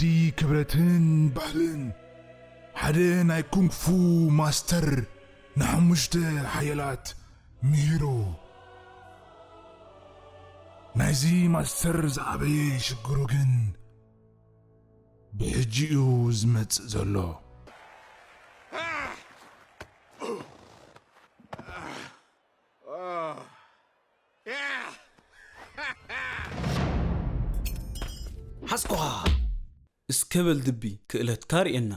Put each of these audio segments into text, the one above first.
ዓዲ ክብረትን ባህልን ሓደ ናይ ኩንግፉ ማስተር ንሓሙሽተ ሓየላት ምሂሩ። ናይዚ ማስተር ዝዓበየ ሽግሩ ግን ብሕጂ እዩ ዝመጽእ ዘሎ። ሓስኳ! እስከ በል ድቢ ክእለትካ ርእየና።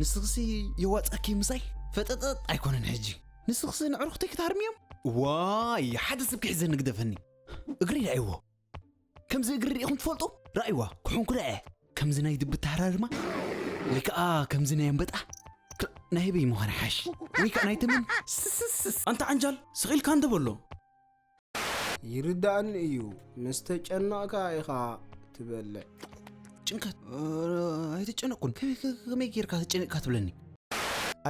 ንስኽሲ የዋጻኪ ምሳይ ፈጠጠጥ ኣይኮነን ሕጂ። ንስኽሲ ንዕሩኽተይ ክትሃርምዮም? ዋይ፣ ሓደ ሰብ ክሕዘኒ ግደፈኒ። እግሪ ርኣይዎ። ከምዚ እግሪ ርኢኹም ትፈልጡ? ርኣይዋ፣ ክሑንኩ ደኣ። ከምዚ ናይ ድቢ ኣተሃራርማ? ወይ ከኣ ከምዚ ናይ ኣንበጣ? ክላእ፣ ናይ ህበይ ምዃን ይሓሽ። ወይ ከኣ ናይ ተመን? ስስስስ። ኣንታ ዓንጃል፣ ስቕ ኢልካ እንዶ በሎ። ይርዳእኒ እዩ፣ ምስ ተጨነቕካ ኢኻ ትበልዕ። ጭንቀት? እ፣ ኣይተጨነቕኩን። ከመይ፣ ከ-፣ ከመይ ጌርካ ተጨኒቕካ ትብለኒ?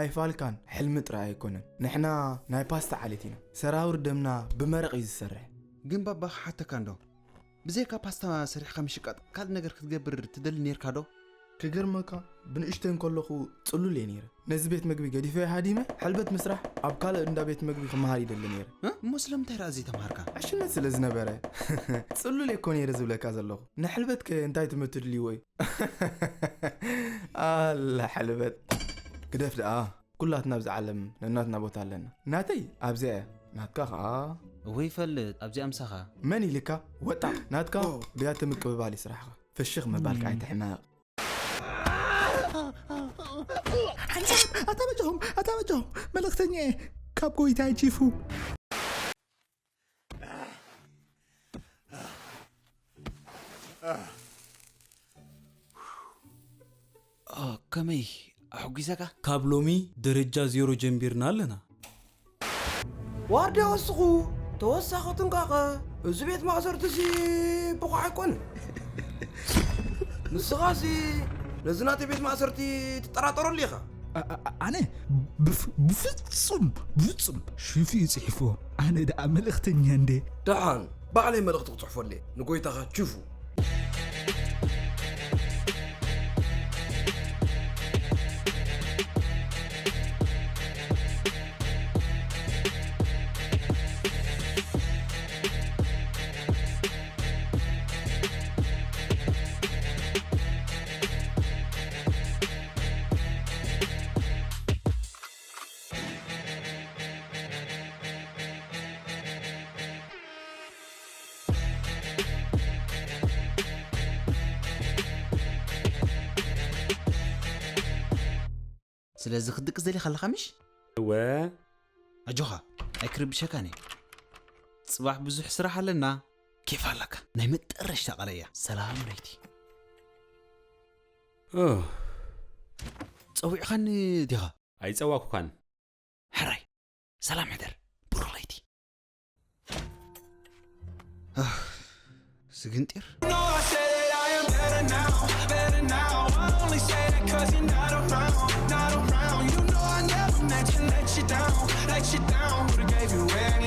ኣይፋልካን፣ ሕልሚ ጥራይ ኣይኮነን። ንሕና ናይ ፓስታ ዓሌት ኢና። ሰራውር ደምና ብመረቕ እዩ ዝሰርሕ። ግን ባባ ክሓተካ እንዶ፣ ብዘይካ ፓስታ ሰሪሕካ ምሽቃጥ ካልእ ነገር ክትገብር ትደሊ ኔርካ ዶ? ክገርመካ፣ ብንእሽተይ እንከለኹ ጽሉል እየ ነይረ። ነዚ ቤት መግቢ ገዲፈ ሃዲመ፣ ሕልበት ምስራሕ ኣብ ካልእ እንዳ ቤት መግቢ ክመሃር ይደሊ ነይረ። እ? እሞ ስለምንታይ ደኣ ዘይተማሃርካ? ዕሽነት ስለ ዝነበረ። ጽሉል እየ እኮ ነይረ ዝብለካ ዘለኹ። ንሕልበትከ እንታይ ትምህርቲ ድልይዎ እዩ? ኣላ ሕልበት። ግደፍ ደኣ። ኩላትና ኣብዚ ዓለም ነናትና ቦታ ኣለና። ናተይ ኣብዚኣ እያ። ናትካ ኸኣ? እወ ይፈልጥ፣ ኣብዚኣ ምሳኻ። መን ኢልካ? ወጣ። ናትካ ኦ። ብያቲ ምቅብባል እዩ ስራሕኻ። ፍሽኽ ምባልካ እም። ኣይትሕመቕ። ሓንሳብ ኣታ በጃኹም፣ ኣታ በጃኹም፣ መልእኽተኛ እየ ካብ ጎይታይ ቺፉ። ኦ፣ ከመይ ኣሕጒሰካ? ካብ ሎሚ ደረጃ ዜሮ ጀሚርና ኣለና። ዋርድያ ወስኹ፣ ተወሳኺ ጥንቃቐ። እዚ ቤት ማእሰርቲሲ ብቑዕ ኣይኮነን። ንስኻሲ ነዚ ናተይ ቤት ማእሰርቲ ትጠራጠረሉ ኢኻ። ኣ-፣ ኣ-፣ ኣነ ብፍ-፣ ብፍጹም፣ ብፍጹም ሽፉ እዩ ጽሒፍዎ። ኣነ ደኣ መልእኽተኛ እንዴ? ደሓን፣ ባዕለይ መልእኽቲ ክጽሕፈለይ ንጎይታኻ ችፉ። ስለዚ ክትድቅስ ደሊኻ ኣለኻ ምሽ? እወ። ኣጆኻ፣ ኣይክርብሸካን እየ። ጽባሕ ብዙሕ ስራሕ ኣለና። ኬፍ ኣለካ። ናይ መጠረሽታ ቃለይ እያ። ሰላም ለይቲ። ኦ። ጸዊዕኻኒ ዲኻ? ኣይጸዋኩካን። ሕራይ፣ ሰላም ሕደር። ብሩኽ ለይቲ። ኣህ፣ ስግንጢር። No, I say that I am better now, better now. I only say that 'cause you're not around, not around. You know I never meant to let you down, let you down.